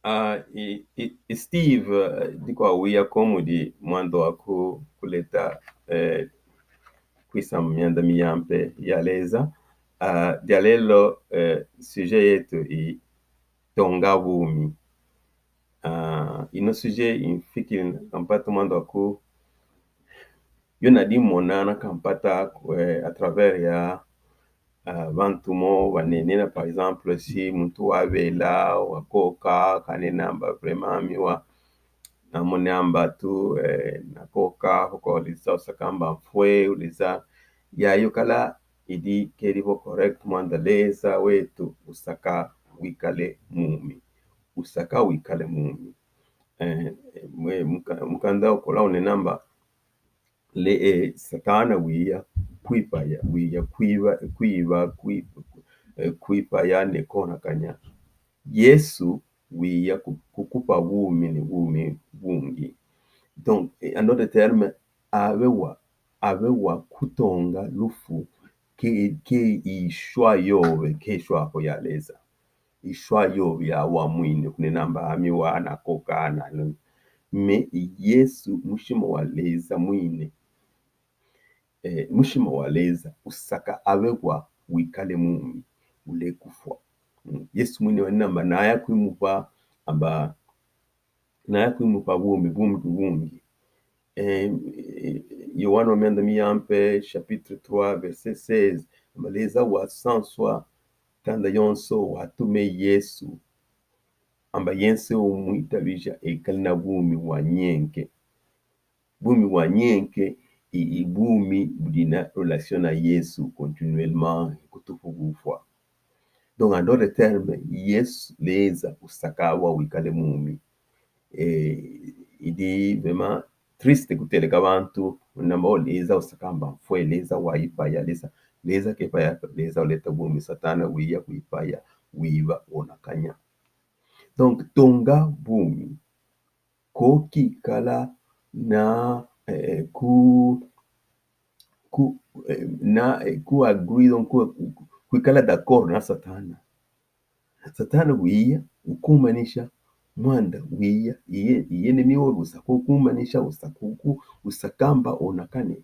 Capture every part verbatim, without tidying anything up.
Ah, i, i, i Steve, eh, di kwa wiya komu di mwando wa ku, kuleta, eh, kwisa mianda miyampe ya leza. Ah, dialelo, eh, sujet yetu i tonga bumi. Ah, ino sujet i mfikiri kampata mwando wa ku, yo nadi mona na kampata, eh, à travers ya, ah, bantu mo banenena, par exemple, si muntu wabela, wakoka, kanena amba vraiment mi wa, na mona amba tu, eh, nakoka, hoko uliza usaka amba mfwe, uliza, ya yo kala idi keri vo correct, mwanda leza wetu usaka wikale mumi. Usaka wikale mumi. Eh, mwe, muka-, mukanda wa kola unena amba, le, eh, Satana wiya kwipaya, wiya kwiba, kwiba, kwi-, eh, kwipaya ne konakanya. Yesu wiya ku-, kukupa bumi, ne bumi bungi. Donc, eh, en d'autres termes, awe wa, awe wa kutonga lufu ke, ke i choix yowe, ke choix ko ya leza. I choix yowe ya wamwine, kunena amba ami wa nakoka na, na. Mais Yesu, mushima wa leza mwine. Eh, mushima wa leza usaka awe wa wikale mumi, ule kufwa. Mm. Yesu mwine wanena amba naya kwimupa, amba naya kwimupa bumi, bumi bubungi. Eh, eh, Yoane wa mianda miyampe, chapitre trois, verset seize, amba leza wasanswa kanda yonso, watume Yesu, amba yense umwitabija ekale na bumi bwa nyenke. Bumi bwa nyenke i, i bumi budina relation na Yesu continuellement kutufu kufwa. Donc, en d'autres termes, Yesu leza usaka wa wikale mumi. Eh, idi vraiment triste kuteleka bantu, namba o leza usaka amba mfwe, leza wa ipaya, leza, leza kepaya, leza uleta bumi, Satana wiya kwipaya, wiba, onakanya. Donc, tonga bumi. Ko kikala na, eh, ku, ku, eh, na, eh, ku agree, donc ku, ku, kwikala d'accord na Satana. Satana wiya, ukumanisha, mwanda wiya, iye, iye ne miolo usaka ukumanisha, usaka uku, usaka amba onakane.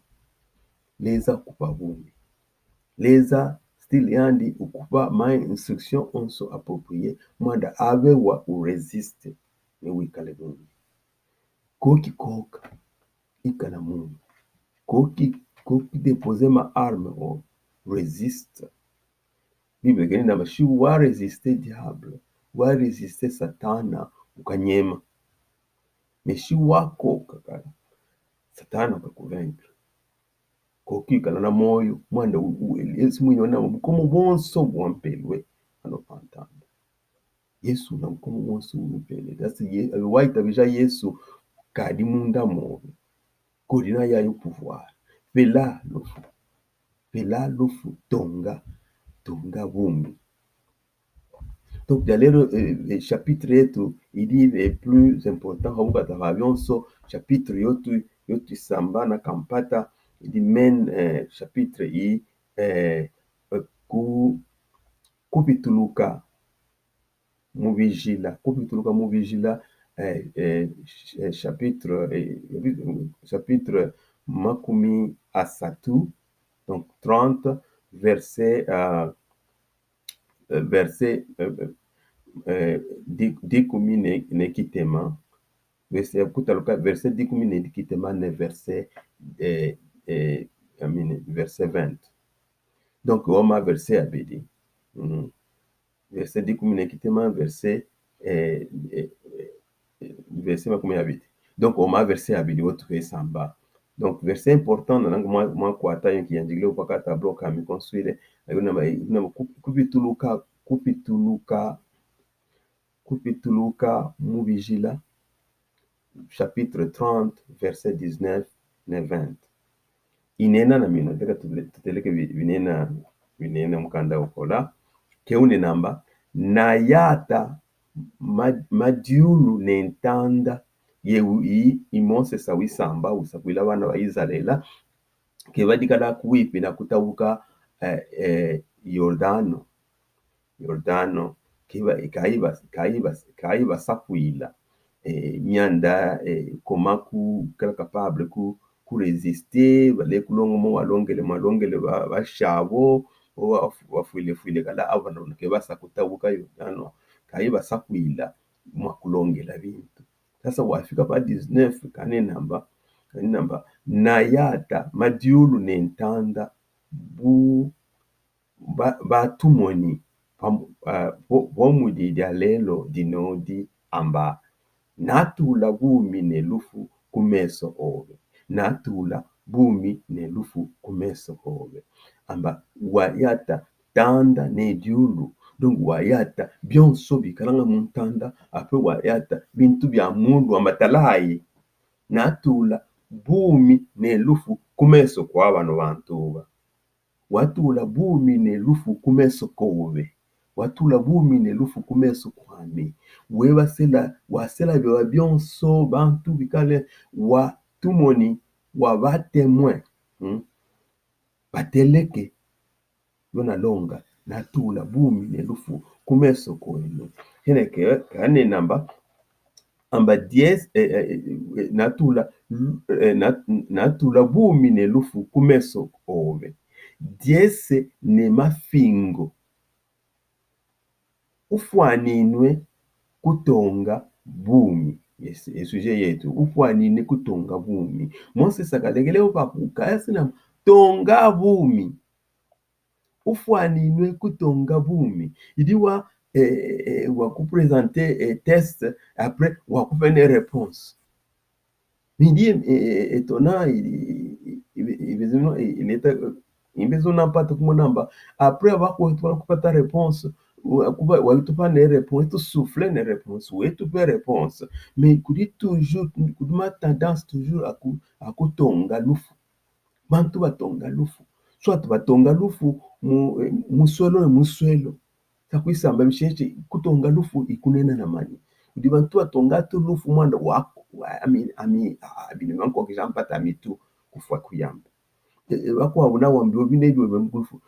Leza kupa bumi. Leza style yandi ukupa ma instruction onso approprié, mwanda awe wa uresiste, ne wikale mumi. Ko kikoka, ikala mumi. Ko ki, ko kidéposer ma arme, o resiste. Bible kena amba si wa résister diable, wa résister Satana, ukanyema. Mais si wakoka kala, Satana ukaku vaincre. Ko kikala na moyo, mwanda u, u, Yesu mwini wanena amba bukomo bwonso bwampelwe, ano pantanda. Yesu na bukomo bwonso bwampelwe. That's ye, wayitabija Yesu kadi munda moyo. Ko dina yayo pouvoir. Pela lufu. Pela lufu, tonga, tonga bumi. Donc, dialelo, eh, eh, chapitre yetu, idi, eh, plus important, ha bukata ha bionso, chapitre yo tu, yo tu samba na kampata, idi main, eh, chapitre i, eh, eh, ku, kupituluka mu bijila, kupituluka mu bijila, eh, eh, ch-, eh, chapitre, eh, chapitre makumi asatu, donc trente, verset, euh, eh, verset, eh, eh, eh, di-, dikumi ne, ne kitema. Verset, kutaluka verset dikumi ne kitema ne verset, eh, eh, I mean, verset vingt. Donc, wama verset abidi. Mhm. Verset dikumi ne kitema, verset, eh, eh, eh, verset makumi abidi. Donc, wama verset abidi wo tukwe samba. Donc, verset important, na nangu mwa, mwa kwata yo nkiyanjikile upaka tableau ka mi construire, na yo na ma, na ma ku-, kupituluka, kupituluka, kupituluka mu bijila, chapitre trente, verset dix-neuf ne vingt. Inena na mino, teka tule-, tuteleke bi-, binena, binena mukanda ukola, ke unena amba, nayata ma-, madiulu ne ntanda, ye u-, i, i Mose sa wisamba, usa kwila bana ba Isalele, ke badikala kwipi na kutabuka, eh, eh, Yordano. Yordano, Ke ba, ka ba, ka ba, ka ba sakwila, eh, mianda, eh, comment ku, kala capable ku, ku résister, balekulonga mo walongele, mwalongele ba, ba shabo, wa, wafwile, fwile kala, aba na ke basa kutabuka yo, ano, ka ba sakwila, mwa kulongela bintu. Sasa wafika pa dix-neuf, kane namba, kane namba, nayata, madiulu ne ntanda, bu, ba, batumoni, pa, ah, bo, bo mu di dia lelo dinodi amba, natula bumi ne lufu ku meso ove. Natula bumi ne lufu ku meso ove. Amba wayata ntanda ne diulu. Donc wayata bionso bikalanga mu ntanda, après wayata bintu bia mulu amba talayi. Natula bumi ne lufu ku meso kwa bano bantu ba. Watula bumi ne lufu ku meso kove. Watula bumi ne lufu ku meso kwami. We basela, wasela bia bionso bantu bikale, watumoni, waba témoin. Hmm? Bateleke. Yo nalonga, natula bumi ne lufu ku meso kweno. Heneke, kane namba, amba dies, eh, eh, eh, natula, eh, na, natula bumi ne lufu ku meso ove. Diese ne mafingo. Ufwaninwe kutonga bumi. Yes, e sujet yetu. Ufwaninwe kutonga bumi. Mose sakalekele uba kukaya sina tonga bumi. Ufwaninwe kutonga bumi. Idi wa, eh, eh, wa ku présenter, eh, test, après wa kupene réponse. Midi, eh, eh, étonnant, il, il, il, il, il, il était, eh, imbezona mpata kumona amba. Après, aba ku, tu kupata réponse, wa, kuba, wa tu pa ne réponse, tu souffle ne réponse, we tu pe réponse. Mais kudi toujours, kudi ma tendance toujours à ku, à kutonga lufu. Bantu batonga lufu. Soit batonga lufu mu, eh, muswelo ne muswelo. Sa kwiza amba bisheshe, kutonga lufu ikunena na mani. Udi bantu batonga tu lufu mwanda wa, wa, ami, ami, ah, bine manko kija mpata ami tu kufwa kuyamba. E, e, bakwa buna wambi obine idio be mukulufu.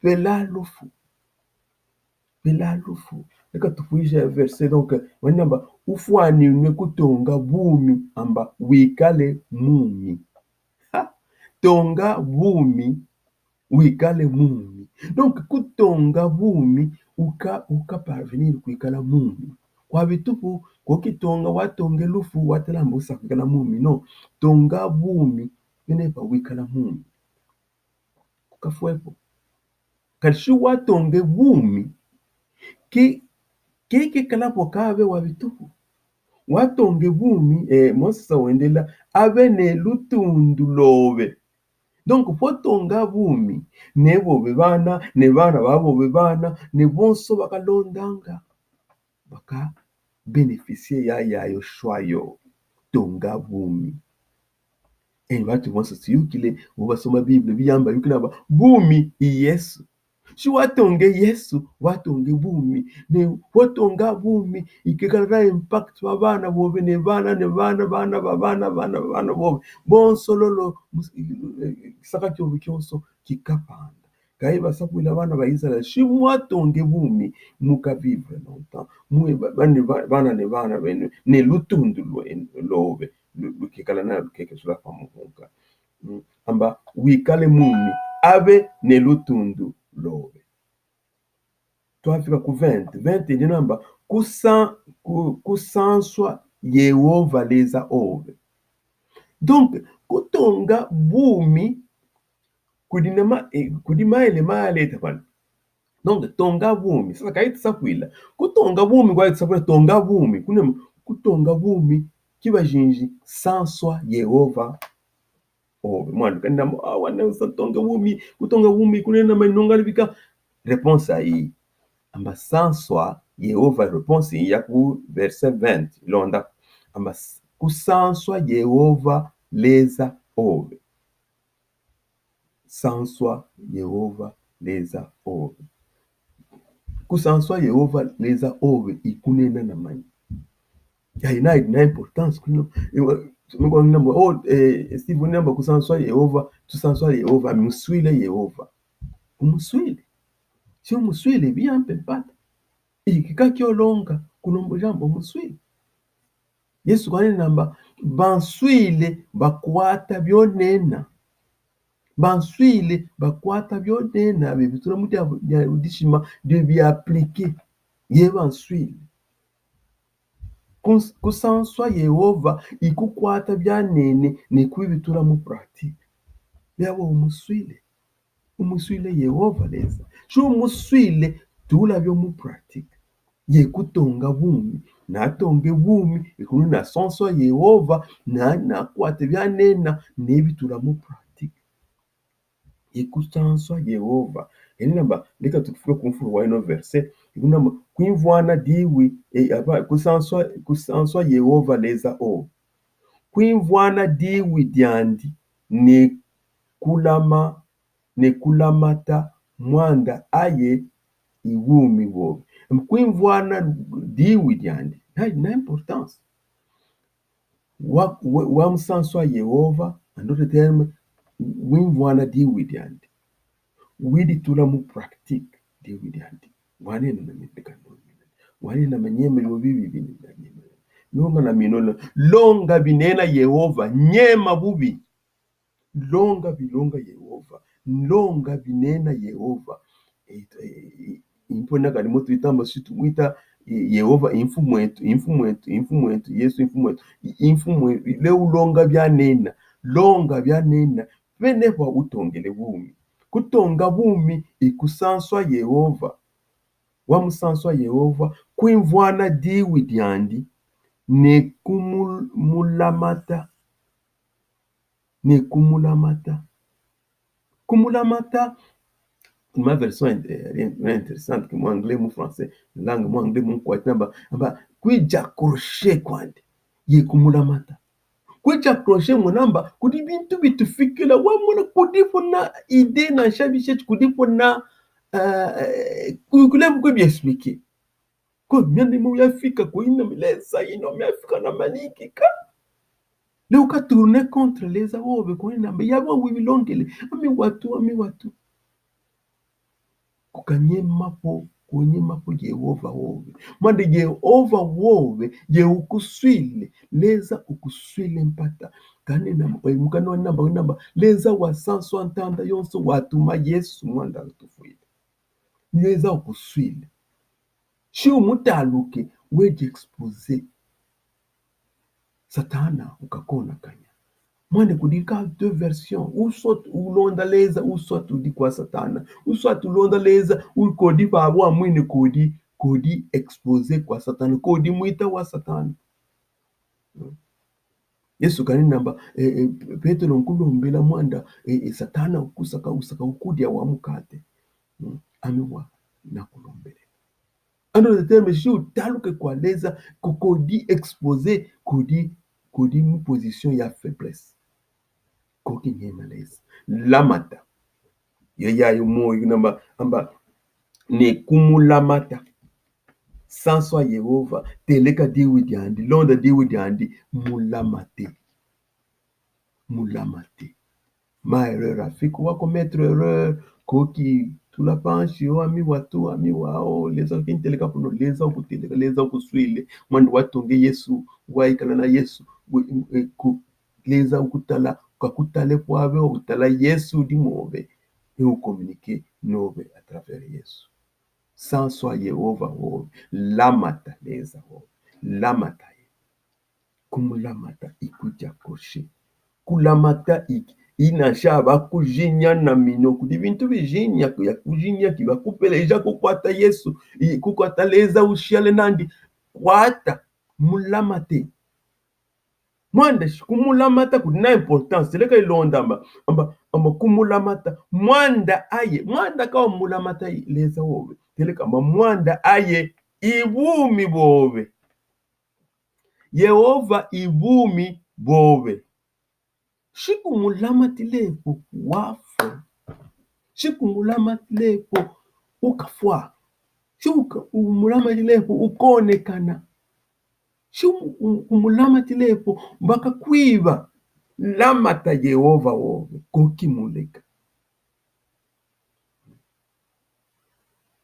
Pela lufu. Pela lufu. Leka tupwije verset. Donc, wani amba, ufwaninwe kutonga bumi amba wikale mumi. Ha? Tonga bumi, wikale mumi. Donc, kutonga bumi, uka, uka parvenir kwikala mumi. Kwa bitupu, ko kitonga, watonge lufu, watela amba usa kwikala mumi. Non, tonga bumi, ine pa wikala mumi. Kukafwepo. Kadi si watonge bumi, ki, ki kikala po kabe wa bitupu. Watonge bumi, eh, Mose sa wendela, abe ne lutundu love. Donc, po tonga bumi, ne bove bana, ne bana ba bove bana, ne bonso bakalondanga, baka bénéficier ya, ya yo choix yo, tonga bumi. E bantu bonso tuyukile, bo basoma Bible, biyamba yukila ba, bumi i Yesu. Si watonge Yesu, watonge bumi. Ne watonga bumi, ikekala na impact wa bana bove, ne bana, ne bana, bana, ba bana, bana, bana bove. Bonso lolo, mus-, saka kiobe kionso kikapanda. Kayi basakwila bana ba Israel, si mwatonge bumi, muka vivre longtemps. Mwe ba-, bana, ba-, bana ne bana benu, ne lutundu lwe-, love, lu-, lukekala na lukekesula pa muhunga. Mm. Amba, wikale mumi, abe ne lutundu love. Twafika ku vingt. Vingt dina amba, kusa-, ku-, kusanswa Yehova leza ove. Donc, kutonga bumi, kudi na ma-, eh, kudi maele ma aleta pano. Donc, tonga bumi. Sasa kayi tusakwila. Kutonga bumi, kwa tusakwila, tonga bumi. Kuna kutonga bumi, ki bajinji, sanswa Yehova ove. Mwana, kani namba, ah, wana sa tonga bumi, kutonga bumi, kunena ma inonga libika. Réponse ayi. Amba sanswa Yehova, réponse ya ku verset vingt, londa. Amba s-, kusanswa Yehova leza ove. Sanswa Yehova leza ove. Kusanswa Yehova leza ove ikunena na mani. Ya ina, ina importance kuno. Ewa, mko namba, oh, eh, Steve namba kusanswa Yehova, tusanswa Yehova, muswile Yehova. Umuswile. Si umuswile, bia mpe mpata. Iki kakio longa, kulombo jambo muswile. Yesu kanena namba, banswile bakwata bionena. Banswile bakwata bionena, bie bitula mu dia, dia, dishima, de bia appliquer. Ye banswile. Kus-, kusanswa Yehova, ikukwata bianene, ne kubitula mu pratique. Bia bo umuswile. Umuswile Yehova Leza. Shi umuswile, tula bio mu pratique. Ye kutonga bumi. Natonge bumi, ikulu nasanswa Yehova, na, nakwate bianena, nebitula mu pratique. Ye kusanswa Yehova. Eni namba, leka tukufika ku mfulu wa ino verset. Iku namba, kwimvwana diwi, e, aba, kusanswa, kusanswa Yehova Leza o. Kwimvwana diwi diandi, ne kulama, ne kulamata mwanda aye i wumi wobe. Kwimvwana diwi diandi. Na, na importance. Wa, wa, wamusanswa Yehova, en d'autres termes, wimvwana diwi diandi. Widitula mu pratique diwi diandi. Wanena na mendeka no. Wanena manyema yo bibi bini na nyema. Longa na mino, longa binena Yehova, nyema bubi. Longa bilonga Yehova. Longa binena Yehova. E, e, e, impona kani moto itamba situ mwita, e, Yehova, i Mfumu etu, i Mfumu etu, i Mfumu etu, Yesu, i Mfumu etu, i, i Mfumu etu, le ulonga bianena, longa bianena, vene vwa utongele bumi. Kutonga bumi, ikusanswa Yehova. Wamusanswa Yehova, kwimvwana diwi diandi, ne kumu-, mulamata. Ne kumulamata. Kumulamata, ma version in-, eh, in-, intéressante que mu anglais, mu français, langue, mu anglais, mu kwati namba, namba, kwidja accrocher kwandi, ye kumulamata. Kwidja accrocher mu namba, kudi bintu bitufikila, wamona kudi vo na idée na nshabishe, kudi vo na, eh, ku-, kulevu kwe bi expliquer. Ko miandi mu yafika ko ina mi Leza ino mi yafika na maniki ka. Le uka tourner contre Leza wobe ko ina mi yabo wibilongele. Ami watu, ami watu. Kukanyema po, kunyema po Yehova wobe. Mwandi Yehova wobe, ye ukuswile, Leza ukuswile mpata. Kani namba, eh, mukano namba, namba, Leza wasanswa ntanda yonso watuma Yesu mwanda utufwile. Leza ukuswile. Shi umutaluke, wedji exposer. Satana ukakonakanya. Mwandi kudi ka deux versions. Ou soit ulonda Leza, ou soit udi kwa Satana. Ou soit ulonda Leza, u kodi pa bwa mwini kodi, kodi exposer kwa Satana. Kodi mwita wa Satana. Yesu kani namba, eh, eh, Petelo nkulombela mwanda, eh, eh, Satana ukusaka, usaka ukudia wa mukate. Mm. Ami wa nakulombele. En d'autres termes, shi utaluke kwa Leza, ko-, kodi exposer, kodi, kodi mu position ya faiblesse. Koki nyema Leza. Lamata. Yo yayo mo namba, amba, ne kumulamata. Sanswa Yehova, teleka diwi diandi, londa diwi diandi, mulamate. Mulamate. Ma erreur afika, wa commettre erreur, koki tula panshi, o ami watu, ami wao, Leza kinteleka puno, Leza ukuteleka, Leza ukuswile, mwandi watonge Yesu, waikala na Yesu, we-, e-, ku-, Leza ukutala, kakutale kwabe, ukutala Yesu di mobe, e ucommuniquer nobe à travers Yesu. Sanswa Yehova wobe, lamata Leza wobe, lamata ye. Kumulamata ikudja koshi. Kulamata iki, ina sha ba kujinya na mino, kudi bintu bijinya, ku-, ya kujinya ki ba kupeleja kukwata Yesu, i-, kukwata Leza ushale nandi, kwata, mulamate. Mwanda shi kumulamata kudi na importance. Teleka ilonda amba, amba, amba kumulamata. Mwanda aye. Mwanda ka wamulamata Leza wobe. Teleka amba mwanda aye i bumi bobe. Yehova i bumi bobe. Shi kumulamatile po wafwa. Shi kumulamatile po ukafwa. Shi uka-, umulamatile po ukonekana. Shi u-, u-, umulamatile po bakakwiba. Lamata Yehova wobe, koki muleka.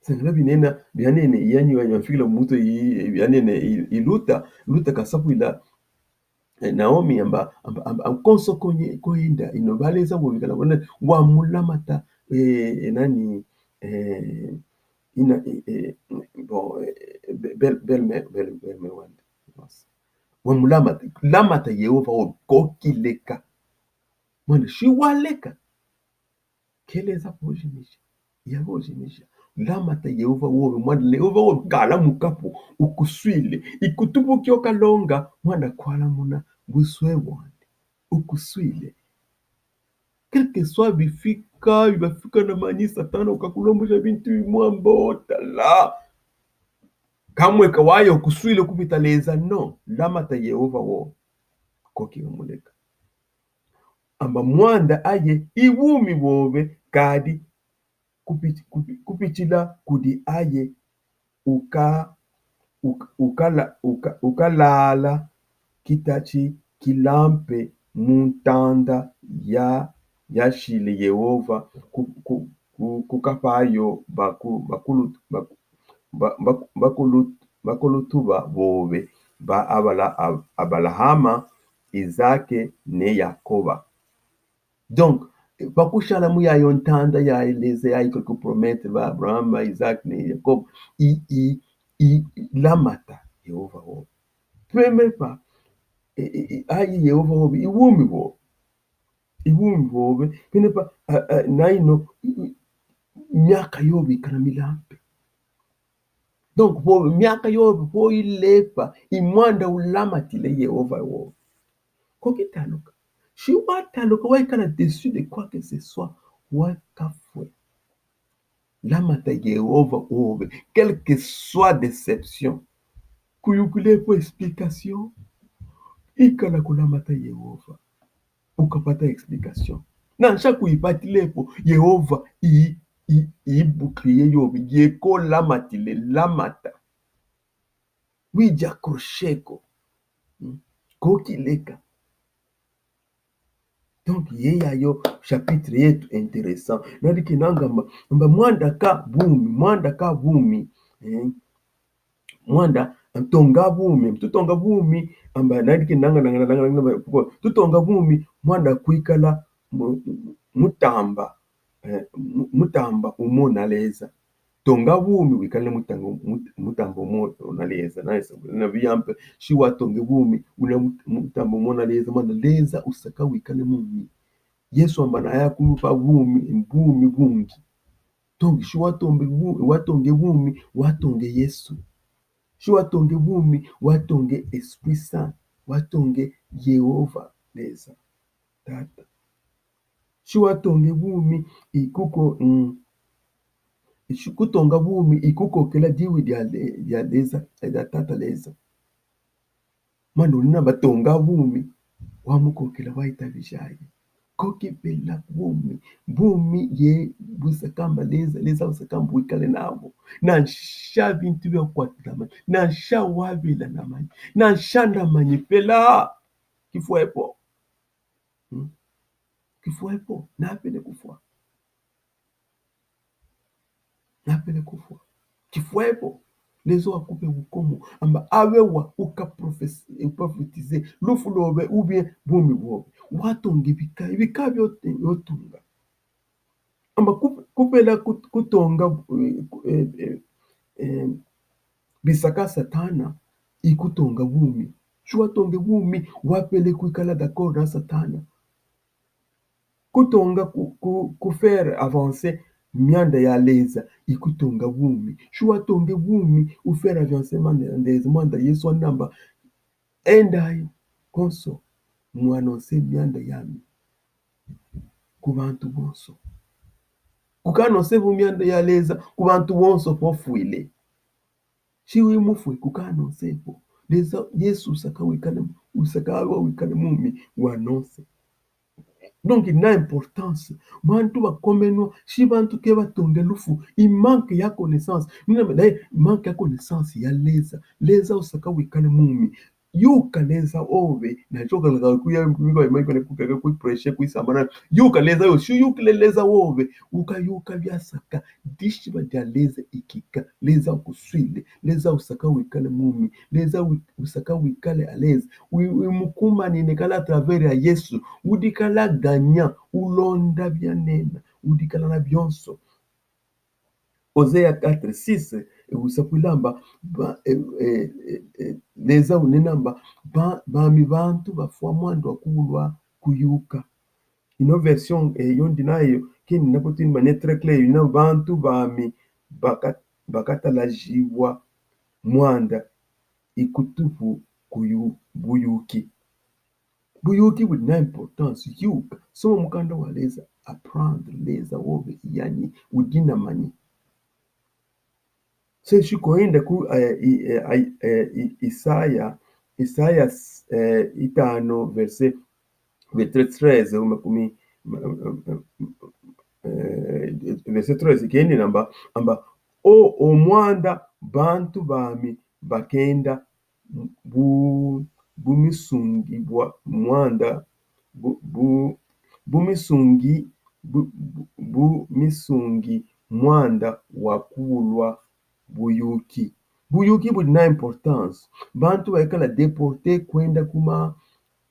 Sangala binena, bianene, yani, yani, fikila mutu i, bianene, i, i Luta, Luta kasafwila, eh, Naomi amba, amba, amba, amba, konso konye, koenda, ino baleza wobikala, wana, wamulamata, eh, eh, nani, eh, ina, eh, eh, bon, eh, be-, bel-, belle-mère, belle-, belle-mère wandi. Wamulamata, lamata Yehova wo kokileka. Mwana, si waleka. Keleza pojimija. Yabo jimija. Lamata Yehova wobe, mwana Yehova wobe, kala mukapu, ukuswile. Ikutubu kio kalonga, mwana kwala muna, buswe bwandi. Ukuswile. Quelque soit bifika, bibafika na manyi Satana, ukakulombesha bintu bimwamba otala. Kamwe kawaya ukuswile kupita leza, no. Lamata Yehova wo. Koki umuleka. Amba mwanda aye i wumi wobe kadi kupi-, kupi-, kupitila kudi aye uka-, uka-, ukala-, uka-, ukalala kitachi kilampe mu ntanda ya, yashile Yehova ku-, ku-, ku-, kukapayo baku-, bakulu-, baku-, ba-, ba-, bakulu-, bakulutuba bobe ba Abala-, Ab-, Abalahama, Izake ne Yakoba. Donc, pakushala mu yayo ntanda ya eleze ya iko kupromettre ba Abraham, ba Isaac ne Yakob, i, i, i, i lamata Yehova wo. Peme pa, i, i, i, ayi Yehova wo, i wumi wo. I wumi wo be, peme pa, a, a, naino, i, i, miaka yobe ikala milampe. Donc, po miaka yobe, po ilepa, i mwanda ulamatile Yehova wo. Koki taluka. Si wataluka, waikala déçu de quoi que ce soit, wakafwe. Lamata Yehova wobe, quelque soit déception. Kuyukile po explication. Ikala kulamata Yehova. Ukapata explication. Nansha kuipatile po, Yehova i, i, i bouclier yobe, yeko lamatile, lamata. Wija accrocher ko. Hmm. Koki leka. Donc, ye yayo chapitre yetu intéressant. Nadi kinanga mba, mba mwanda ka bumi, mwanda ka bumi. Eh? Mwanda, tonga bumi, tutonga bumi, amba nadi kinanga, nanga, nanga, nanga, nanga, tutonga bumi, mwanda kuikala mu-, mutamba, eh, mu-, mutamba umo na Leza. Tonga bumi wikale mutanga-, mut-, mutamba umo na Leza, na Leza, na biyampe, si watonge bumi, una mut-, mutamba umo na Leza, mana Leza usaka wikale mumi. Yesu amba na ya kulupa bumi, bumi bungi. Donc, si watombe bu-, watonge bumi, watonge Yesu. Si watonge bumi, watonge Esprit Saint, watonge Yehova Leza, Tata. Si watonge bumi, ikuko, mm, si kutonga bumi, ikukokela diwi dia Le-, dia Leza, dia Tata Leza. Mwana una batonga bumi, wamukokela, wayitabijaye. Koki bela bumi, bumi ye busakamba Leza, Leza usakamba wikale nabo. Nansha bintu bia kwatila manyi, nansha wabela na manyi, nansha na manyi pela. Kifwa epo. Hmm? Kifwa epo, napele kufwa. Napele kufwa. Kifwa epo. Leza wakupe wukomo. Amba awe wa uka prophes-, uprofetize. Lufu lobe, ou bien bumi bobe. Watonge bika, bika bio-, biotonga. Amba kup-, kupela kut-, kutonga, eh, eh, eh, eh, bisaka Satana, ikutonga bumi. Si watonge bumi, wapele kuikala d'accord na Satana. Kutonga ku, ku, ku faire avancer mianda ya Leza, ikutonga bumi. Si watonge bumi, u faire avancer mianda ya Leza, mianda Yesu anamba. Endayi konso, mu annoncer mianda yami ku bantu bonso. Kuka annoncer bu mianda ya Leza ku bantu bonso po fwile. Si wi mufwe kuka annoncer po. Leza, Yesu usaka wikale, usaka awa wikale mumi, wa annoncer. Donc, ina importance. Bantu bakomenwa, si bantu ke batonge lufu, i manque ya connaissance. Mina, d'ailleurs, manque ya connaissance ya Leza. Leza usaka wikale mumi. Yuka leza wobe, na choka la kuya, kuya, kuya, kuya, kuya, pressure, kuya, samana. Yuka leza yo, si wuyukile leza wobe, ukayuka biasaka, dishiba dia leza ikika, leza ukuswile, leza usaka wikale mumi, leza wi-, usaka wikale à l'aise, wi-, wi-, mukumanine kala à travers ya Yesu, wudikala gagnant, wulonda bianena, wudikala na bionso. Osée quatre six, eh, wusa kwilamba, ba, eh, eh, eh, eh, leza wunenamba, ba, bami bantu bafwa mwanda wa kuwulwa kuyuka. Ino version, eh, yo ndi nayo, kini napo tini mane très clair, ina bantu bami baka-, bakatalajibwa mwanda ikutupu kuyu-, buyuki. Buyuki budi na importance, yuka. Soma mukanda wa leza, apprendre, leza wobe, yani, udinamani. Se si kwenda ku, eh, i-, eh, ai-, eh, i-, Isaya, Isaya, eh, itano, verset, verset treize, makumi, ma-, ma-, ma-, eh, verset treize, keni namba, amba, o, o mwanda bantu bami bakenda bu-, bumisungi bwa mwanda, bu-, bu-, bumisungi, bu-, bu-, bumisungi mwanda wa kuwulwa buyuki. Buyuki budi na importance. Bantu baikala déporté kwenda kuma,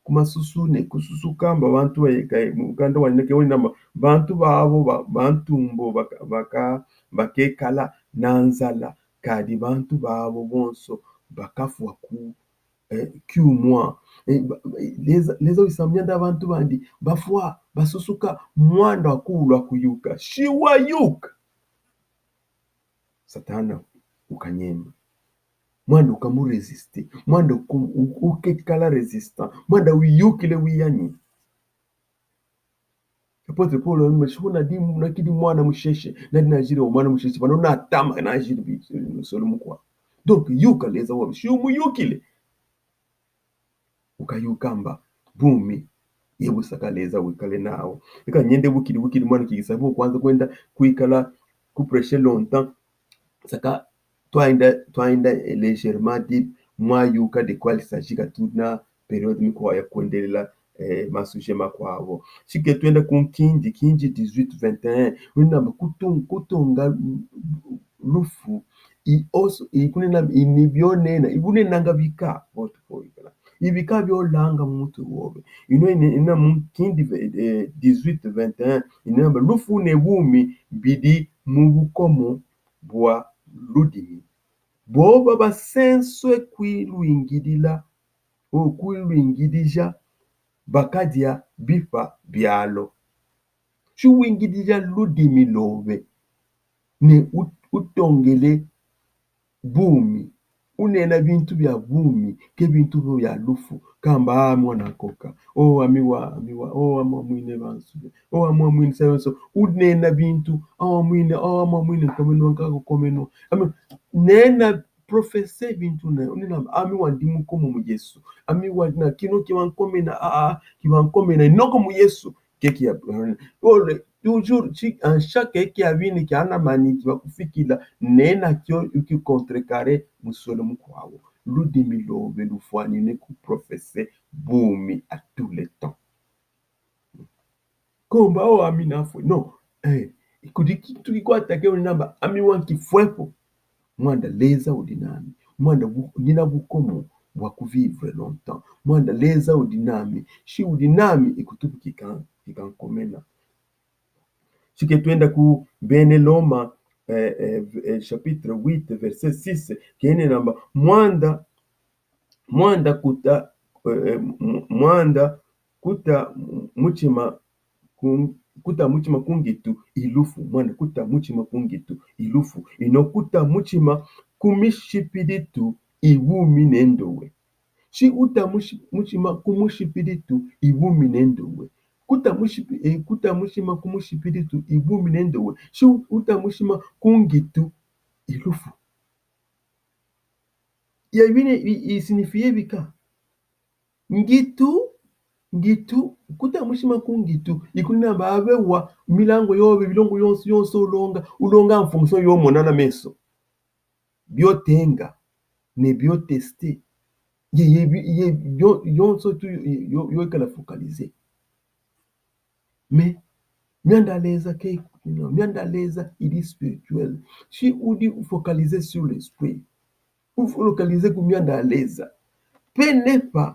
kuma susu ne kususuka, mba bantu baika, mukanda wa neke wena mba, bantu babo ba-, bantu mbo baka, baka, bakekala na nzala, kadi bantu babo bonso bakafwa ku, eh, kiumwa. Eh, ba-, ba-, leza, leza wisa myanda bantu bandi bafwa, basusuka, mwanda wa kuwulwa kuyuka. Si wayuka, Satana ukanyema. Mwanda ukamurésister. Mwanda uku-, u-, ukekala résistant. Mwanda wiyukile wiyani. Apôtre Paul, mashihuna di, nakidi mwana musheshe. Nadi najiri wa mwana musheshe. Bano natama najiri bi, solo mukwa. Donc, yuka leza wobe. Si wumuyukile. Ukayuka mba bumi ye busaka leza wikale nawo. Eka nyende bukidi bukidi mwana kikisa bo kwanza kwenda kwikala ku prêcher longtemps. Saka twaenda, twaenda, eh, légèrement di mwayuka de quoi il s'agit, ka tuna période mikwa ya kwendelela, eh, ma sujet makwawo. Sike twenda ku Nkindi, Nkindi dix-huit vingt et un. Wina mba kutung-, kutunga lufu, i oso, i kunena, i ni bionena, i kunenanga bika, botu po ikala. I bika biolanga muntu wobe. Ino ine, ina mu Nkindi, eh, dix-huit vingt et un, inamba lufu ne bumi bidi mu bukomo bwa ludimi. Boba basenswe kwilwingidila, o kwilwingidija, bakadia bipa bialo. Si wingidija ludimi lobe, ne ut-, utongele bumi, unena bintu bia bumi, ke bintu bia lufu, kamba, ah, mwana koka, oh, ami wa, ami wa, oh, ami wa mwine bansu, oh, ami wa mwine sa yonso, unena bintu, ah, wa mwine, oh, ami wa mwine nkomeno, nkaka nkomeno, ami, nena prophétie bintu na, unena, ami wa ndi mukomo mu Yesu, ami wa na kino ki wa nkomena, ah, ah, ki wa nkomena, inoko mu Yesu, ke kia, ole, toujours, ti, en chaque kia bini kia na mani ki bakufikila, nena kio uki contrecarrer mu solo mukwawo. Ludimi lobe lufwanine ku prophétie bumi à tous les temps. Komba, oh, ami nafwe. Non. Eh, kudi kintu ki kwata ke unamba, ami wa nkifwepo. Mwanda leza udi nami. Mwanda bu-, nina bukomo bwa ku vivre longtemps. Mwanda leza udi nami. Si udi nami ikutupu kika, kika nkomena. Sike twenda ku bene Loma, eh, eh, eh, chapitre huit, verset six, kene namba, mwanda, mwanda kuta, eh, eh, m-, mwanda kuta mutima ku-, kuta mutima ku ngitu i lufu, mwanda kuta mutima ku ngitu i lufu, ino kuta mutima ku mishipilitu i bumi ne ndowe. Si uta mushi-, mutima ku mushipilitu i bumi ne ndowe. Kuta mushipi-, eh, kuta mutima ku mushipilitu i bumi ne ndowe. Si uta mutima ku ngitu i lufu. Ya bine i, i signifie bika. Ngitu, ngitu, kuta mutima ku ngitu, ikunina babe wa milango yobe, bilongo yonso, yonso ulonga, ulonga en fonction yo mona na meso. Bio tenga, ne bio tester. Ye, ye, ye, yo, yonso tu, yo, yo, yo kala focaliser. Mais, mianda leza ke, mianda leza, il est spirituel. Si ou di ou focaliser sur l'esprit, ou focaliser ku mianda leza, pe n'est pas